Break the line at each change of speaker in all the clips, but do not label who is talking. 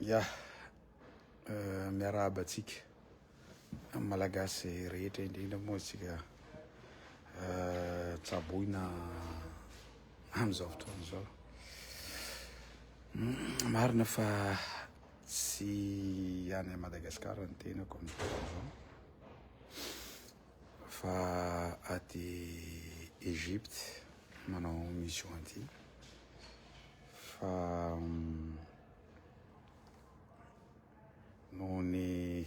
Ya, miarahaba antsika Malagasy rehetra indrindra moa antsika tsaboina amin'izao fotoana izao. Marina fa tsy any Madagasikara ny tenako amin'izao fotoana izao fa aty Egypte manao mission aty fa noho ny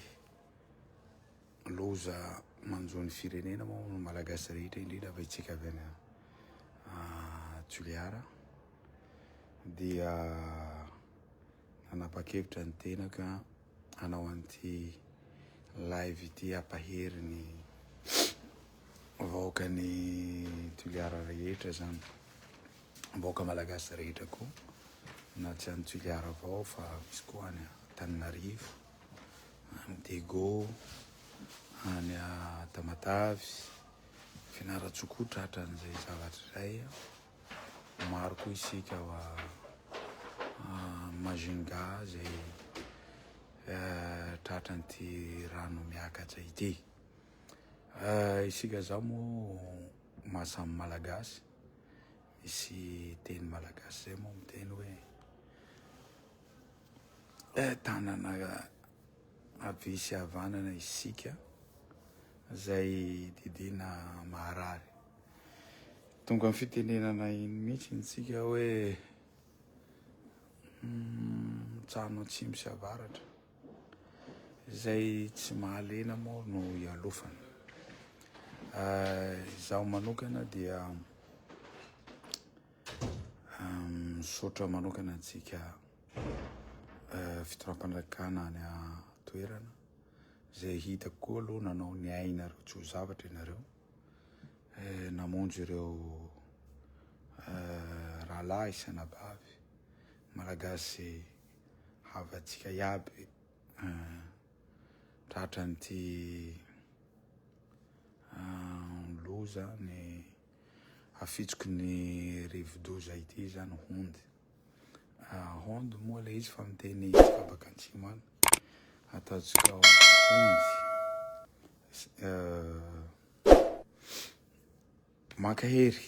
loza manjo ny firenena moa ny Malagasy rehetra indrindra fa isika avy any Toliara dia nanapa-kevitra ny tenako hanao an'ity live ity hampahery ny vahoakan'i Toliara rehetra zany. Vahoaka malagasy rehetra koa na tsy any Toliara avao fa misy koa any Antananarivo, any Diego, any Tamatave, Fianarantsoa koa tratran'izay zavatra izay. Maro koa isika ao Majunga izay tratran'ity rano miakatra ity. Isika zao moa maha samy malagasy. Misy teny malagasy zay moa miteny hoe tanana havia sy havanana isika zay didiana maharary. Tonga amin'ny fitenenana iny mihitsy isika hoe trano atsimo sy avaratra. Izay tsy mahalena moa no ialofana. Izaho manokana dia misaotra manokana antsika fitondram-panjakana any an-toerana izay hitako koa aloha nanao ny ainareo tsy ho zavatra ianareo, namonjy ireo rahalahy sy anabavy malagasy havantsika iaby tratran'ity loza ny afitsoky ny rivodoza ity zany hondy. Hondy moa le izy fa miteny tsika baka antsimo any ataontsika hondy. Mankahery.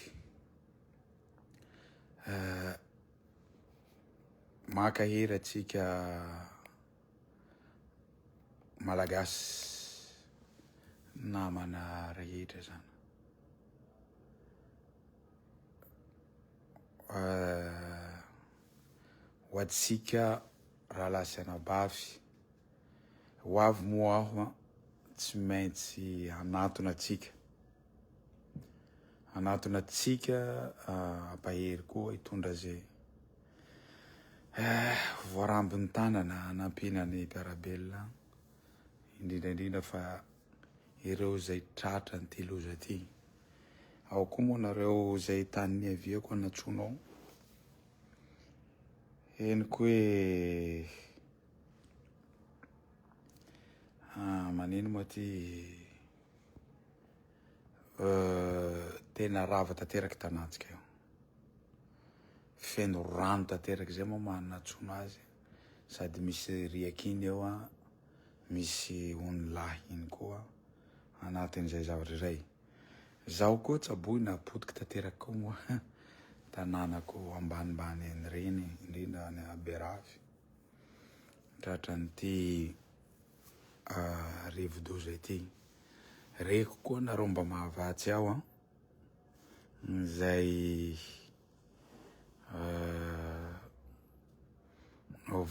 Mankahery antsika Malagasy namana rehetra zany. Ho antsika rahalahy sy anabavy, ho avy moa aho tsy maintsy hanatona antsika. Hanatona antsika hampahery koa hitondra ze voarambin'ny tanana hanampiana ny mpiara-belona indrindra indrindra fa ireo izay tratra an'ity loza ity. Ao koa moa nareo izay tany niaviako anatsoina ao. Henoko hoe manino moa ty Tena rava tanteraka tanantsika io. Feno rano tanteraka izay moa maha-natsoina azy. Sady misy riaka iny eo an, misy ony lahy iny koa anatin'izay zavatra izay. Zaho koa tsaboina potiky tanteraka koa moa tanànako ambanimbany eny ireny, indrindra any Beravy. Tratran'ity rivodoza ity. Reko koa nareo mba mahavatsy aho an, izay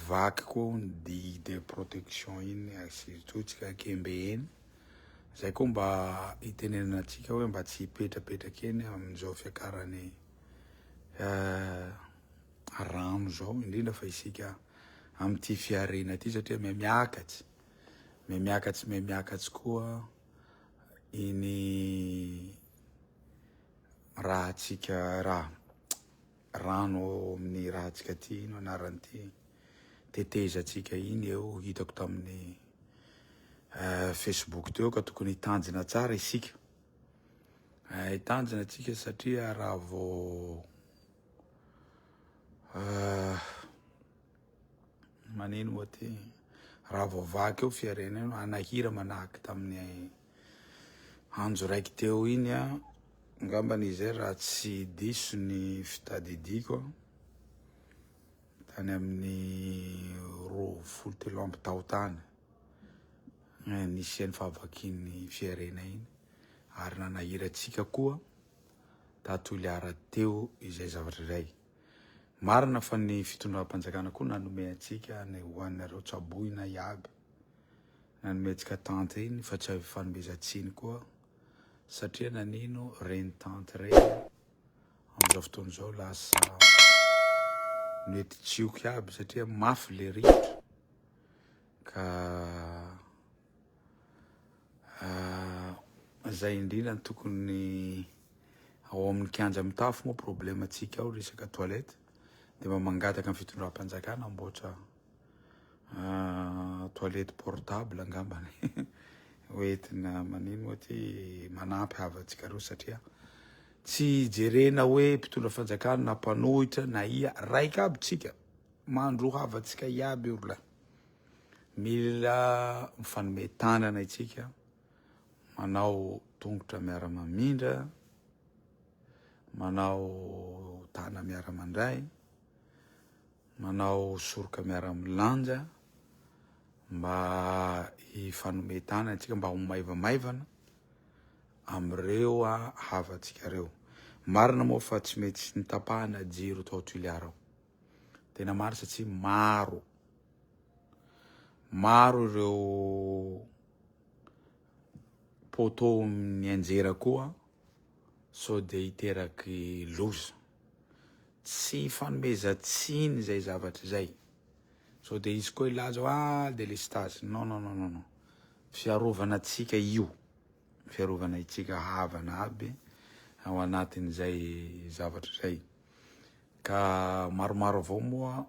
vaky koa ny digue de protection iny surtout tsika Kembe eny, zay koa mba hitenenana antsika hoe mba tsy hipetrapetraka eny amin'izao fiakaran'ny rano zao indrindra fa isika amin'ity fiharena ity satria mihamiakatsy. Mihamiakatsy mihamiakatsy koa iny rahantsika raha rano amin'ny rahantsika ty ino anaran'ity tetezantsika iny eo hitako tamin'ny eh, Facebook teo ka tokony hitanjina tsara isika eh, hitanjina tsika satria raha vao eh, manino. maneno moa ty raha vao vaky eo fiarena io hanahira manahaky tamin'ny andro raiky teo iny a, angambany izay raha tsy diso ny fitadidiko tany amin'ny 23 tao tany nisian'ny fahavakian'ny fiarena iny ary nanahira antsika koa tato Toliara teo izay zavatra izay. Marina fa ny fitondram-panjakana koa nanome antsika ny ho anareo tsaboina iaby, nanome antsika tente iny fa tsy avy fanomezan-tsiny koa satria nanino reny tente reny amin'izao fotoana izao lasa mety tsioky aby satria mafy le rivotra ka Zay indrindra no tokony ao amin'ny kianja mitafo moa problème tsika ao resaka toilette de mba mangataka ny fitondram-panjakana amboatra toilette portable angambany hoentina manino moa ty manampy havantsika reo satria tsy jerena hoe mpitondra fanjakana na mpanohitra na ia raika aby tsika mandro havantsika iaby io ry lahy. Mila mifanome tanana isika, manao tongotra miara-mamindra, manao tana miara-mandray, manao soroka miara-milanja mba hifanome tanana isika mba ho maivamaivana amin'ireo havantsika ireo. Marina moa fa tsy maintsy nitapahana jiro tao Toliara ao. Tena marina satria maro Maro ireo poteau mianjera koa sao dia hiteraky loza. Tsy ifanomezan-tsiny izay zavatra izay. Sao dia hisy koa hilaza hoe ah delestazy. Non non non non. Fiarovana antsika io. Fiarovana antsika havana aby ao anatin'izay zavatra izay. Ka maromaro avao moa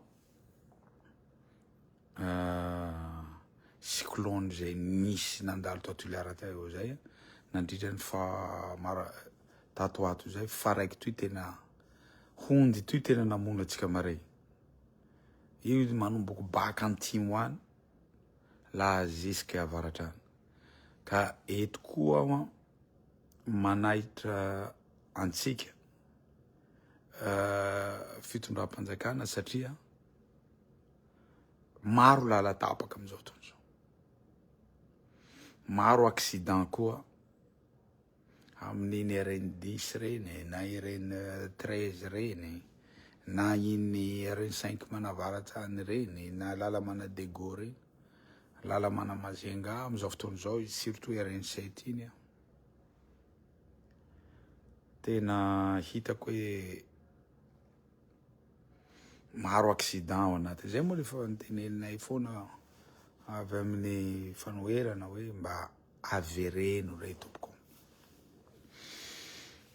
cyclone izay nisy nandalo tao Toliara teo izay nandritra ny fa mara tato ato izay fa raiky toy tena hondy toy tena namono antsika mare io manomboko baka antimo any la jusque avaratra any ka eto koa aho manaitra antsika fitondram-panjakana satria maro lala tapaka amin'izao fotoana izao. Maro accident koa amin'iny RN dix reny na RN treize reny na iny RN cinq manavaratra any reny na lala manadego reny, lala manamazenga amin'izao fotoana izao surtout RN sept iny. Tena hitako hoe maro accident ao anaty. Zay moa le efa noteneninay foana avy amin'ny fanoherana hoe mba avereno re tompoko.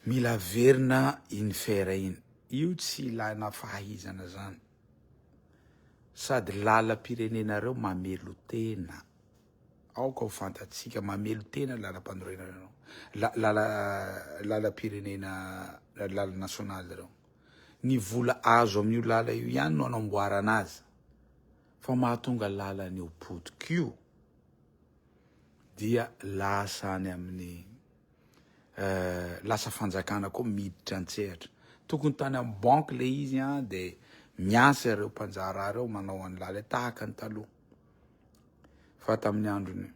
Mila averina iny fer iny. Io tsy ilaina fahaizana zany. Sady lalam-pirenenareo mamelon-tena. Aoka ho fantatsika, mamelon-tena ny lalam-panorenana ireo, lala, lalam-pirenena, lala nasionaly ireo. Ny vola azo amin'io lala io ihany no anamboarana azy, fa mahatonga lalana io potika io dia lasa any amin'ny eh, lasa fanjakana koa miditra an-tsehatra. Tokony tany amin'ny banky le izy an, de miasa ireo mpanjara ireo manao an'ny lala tahaka ny taloha. Fa tamin'ny androny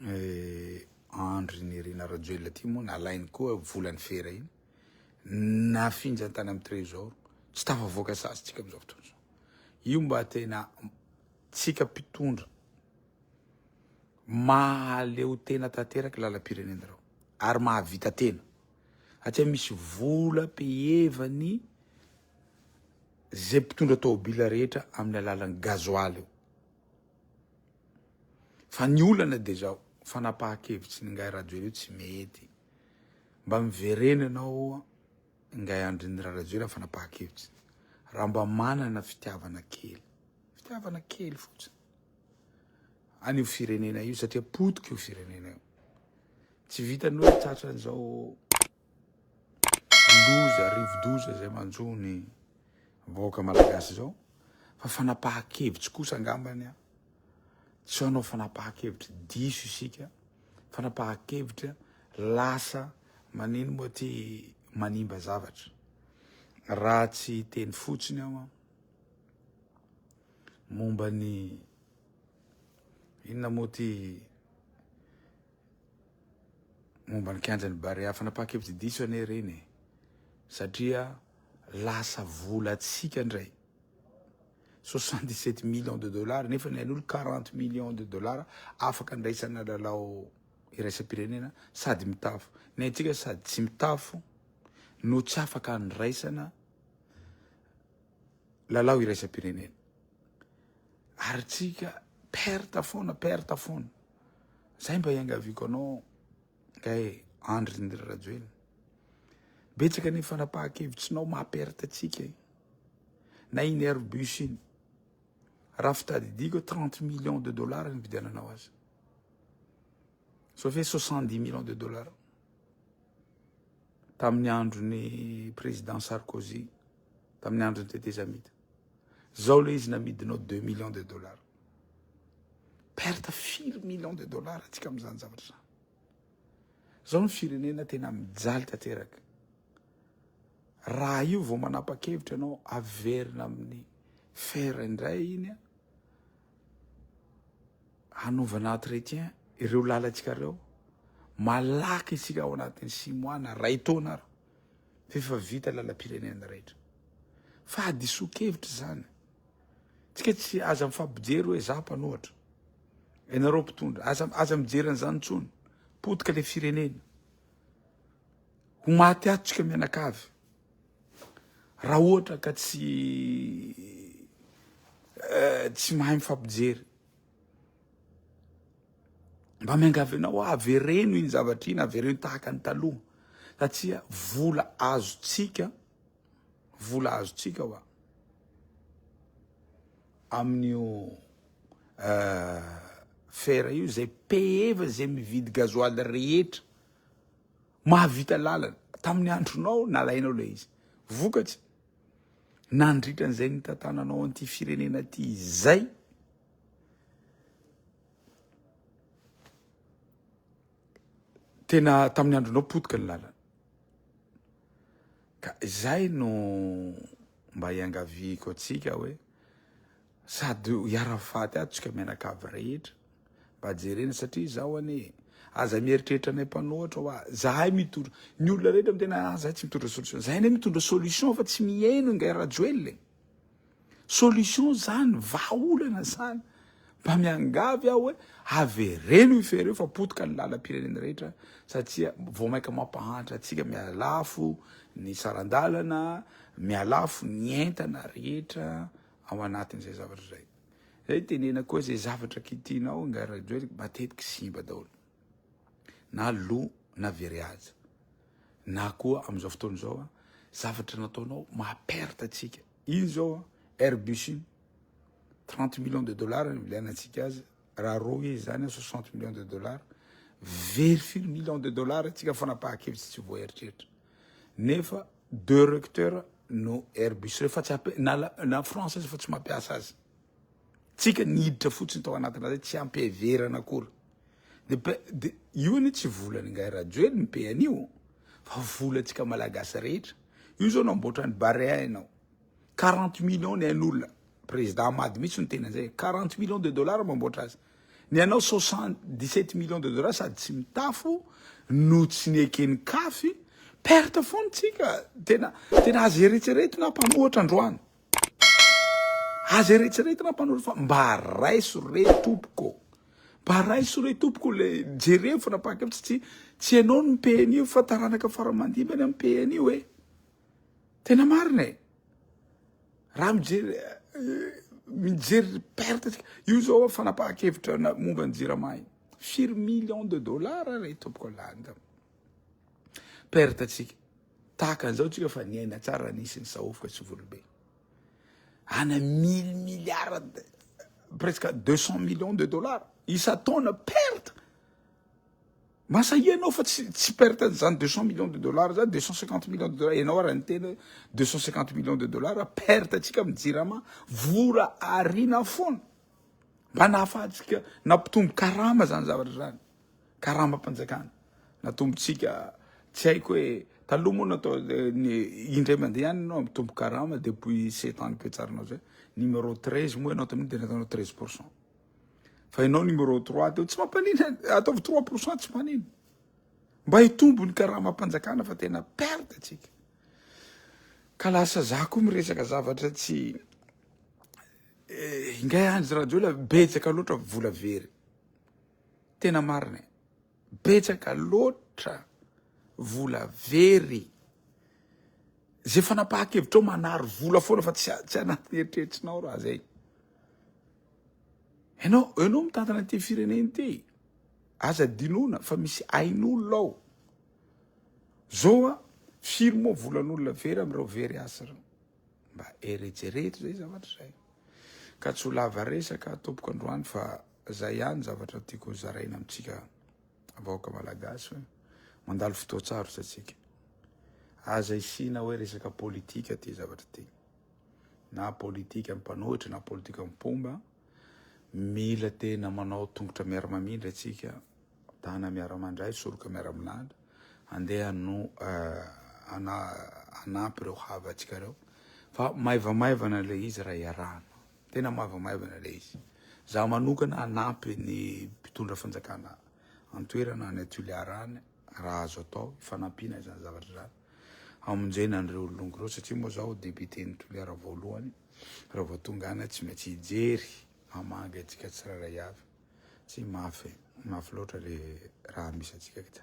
eh, Andry Nirina Rajoelina ty moa nalainy koa volan'ny fera iny nafinjany tany amin'ny trésor tsy tafavoaka sasy tsika amin'izao fotoana izao io mba tena tsika mpitondra mahaleo tena tanteraka lalam-pirenena reo ary mahavita tena satria misy vola pehevany Zay mpitondra tôbila rehetra amin'ny alalan'ny gasoil io. Fa ny olana dia zao, fanapahan-kevitry ny Ingahy Rajoelina io tsy mety. Mba miverena ianao Ingahy Andry Nirina Rajoelina fanapahan-kevitra. Raha mba manana fitiavana kely, fitiavana kely fotsiny an'io firenena io satria potika io firenena io. Tsy vitan'ny hoe tratran'izao Loza, rivodoza izay manjo ny vahoaka malagasy izao. Fa fanapahan-kevitsy kosa angambany an, tsy hanao fanapahan-kevitra diso isika, fanapahan-kevitra lasa manino moa ty manimba zavatra. Raha tsy hiteny fotsiny aho an, momba ny inona moa ty momba ny kianjan'ny Barea, fanapahan-kevitra diso anie ireny e, satria lasa volantsika indray 77 millions de dollars nefa ny an'olo 40 millions de dollars afaka andraisana lalao iraisam-pirenena sady mitafo, ny antsika sady tsy mitafo no tsy afaka andraisana lalao iraisam-pirenena ary tsika perte foana, perte foana. Zay mba iangaviako anao kay Andry Ndry Rajoelina. Betsaka ny fanapahan-kevitrinao maha perte antsika e. Na iny Airbus iny. Raha fitadidiako 30 millions de dollars ny vidiananao azy. Sauf hoe 70 millions de dollars. Tamin'ny andron'ny président Sarkozy, tamin'ny andron'ny tetezamita. Zao le izy namidinao 2 millions de dollars. Perte firy millions de dollars atsika amin'izany zavatra izany. Zao ny firenena tena mijaly tanteraka. Raha io vao manapa-kevitra ianao averina amin'ny fer indray iny a, hanaovana entretien ireo lalantsika ireo, malaky isika ao anatin'ny six mois na ray taona ary fa efa vita lalam-pirenena rehetra. Fahadisoan-kevitra izany. Tsika tsy aza mifampijery hoe za mpanohatra. Ianareo mpitondra, aza aza mijery an'izany intsony. Potika le firenena. Ho maty ato tsika mianakavy. Raha ohatra ka tsy eh, tsy mahay mifampijery. Mba miangavy anao aho, avereno iny zavatra iny, avereno tahaka ny taloha. Satria vola azontsika vola azontsika hoa amin'io fer io zay peheva zay mividy gasoil rehetra mahavita lalana tamin'ny andronao nalainao le izy vokatsy nandritra an'izay nitantananao an'ity firenena ty izay tena tamin'ny andronao potika ny lalana Ka izay no mba iangaviako antsika hoe sady hiara-faty ato tsika mianakavy rehetra mba jerena satria izao anie aza mieritreritra anay mpanohatra hoa zahay mitondra ny olona rehetra miteny ah zahay tsy mitondra solution zahay anie mitondra solution fa tsy mihaino ingahy Rajoelina e. Solution zany, vahaolana zany. Mba miangavy aho hoe avereno io fery io fa potika ny lalam-pirenena rehetra satria vao maika mampahantra antsika, mihalafo ny saran-dalana, mihalafo ny entana rehetra ao anatin'izay zavatra izay. Zay tenena koa zay zavatra kitihinao Ingahy Rajoelina matetiky simba daholo. Na lo na very haja. Na koa amin'izao fotoana izao zavatra nataonao maha perte antsika. Iny zao Airbus iny 30 millions de dollars ny vidianantsika azy, raha roa izy zany 60 millions de dollars, very firy millions de dollars antsika fanapahan-kevitra tsy voaeritreritra. Nefa deux recteurs no Airbus reo fa tsy ampe na na France aza fa tsy mampiasa azy. Tsika niditra fotsiny tao anatin'azy tsy ampiheverana akory. De de io anie tsy volan'ingahy Rajoely ny paie an'io fa volantsika malagasy rehetra. Io zao namboatra ny Barea ianao. 40 millions ny ain'olona. Président Ahmad mihitsy no tena zay. 40 millions de dollars mamboatra azy. Ny anao 77 millions de dollars sady tsy mitafo no tsy neken'ny CAF. Perte foana tsika. Tena tena azo eretreretina mpanohatra androany. Aza eretreretina mpanolo fa mba raiso re tompoko. Mba raiso re tompoko le jereo fanapahan-kevitra tsy tsy ianao no mipehy an'io fa taranaka fara mandimby any mipehy an'io e. Tena marina e. Raha mijery mijery perte tsika. Io zao fanapahan-kevitra momba ny jirama io. Firy millions de dollars re tompoko lany tam. Perte tsika. Tahaka an'izao tsika fa niaina tsara nisy ny sahofoka sy volobe. Ana mille milliards presque 200 millions de dollars isan-taona perte. Masahia ianao fa tsy tsy perte an'izany 200 millions de dollars zany, 250 millions de dollars, ianao ara niteny hoe 250 millions de dollars perte antsika amin'ny jirama, vola ariana foana. Mba nahafahantsika nampitombo karama zany zavatra zany, karamam-panjakana. Natombontsika tsy haiko hoe taloha moa natao ny indray mandeha ihany ianao mitombo karama depuis sept ans nipetsarinao zay, numéro 13 moa ianao tamin'iny de nataonao 13%. Fa ianao numéro 3 teo tsy mampanina, ataovy 3% tsy manina. Mba hitombo ny karamam-panjakana fa tena perte tsika. Ka lasa za koa miresaka zavatra tsy eh, ingay Andry Rajoelina betsaka loatra vola very. Tena marina e. Betsaka loatra vola very. Zay fanapahan-kevitrao manary vola foana fa tsy tsy anatin'ny eritreritrinao raha zay. Ianao, ianao mitantana ity firenena ity. Aza adinoina fa misy ain'olona ao. Zao a, firy moa volan'olona very amin'ireo very asa ireo. Mba eretsereto zay zavatra zay. Ka tsy ho lava resaka tompoko androany fa zay ihany zavatra tiako zaraina amintsika vahoaka malagasy hoe mandalo fotoan-tsarotra antsika. Aza isiana hoe resaka politika ty zavatra ty. Na politika mpanohitra na politika mpomba, mila tena manao tongotra miara-mamindra antsika, tana miara-mandray, soroka miara-milanja, andeha no hanampy ireo havantsika ireo. Fa maivamaivana ilay izy raha iarahana. Tena maivamaivana ilay izy. Za manokana hanampy ny mpitondra fanjakana an-toerana any Toliara any raha azo atao, hifanampiana izany zavatra izany. Hamonjena an'ireo ololongo ireo satria moa zaho député-n'i Toliara voalohany. Raha vao tonga any tsy maintsy hijery hamangy antsika tsirairay avy. Tsy mafy, mafy loatra le raha misy antsika ka.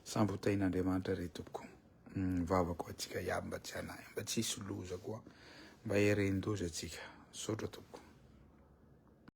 Samby ho tahin'Andriamanitra re tompoko. Mivavaka ho antsika iaby mba tsy hanahy, mba tsy hisy loza koa, mba hieren-doza antsika. Misaotra tompoko.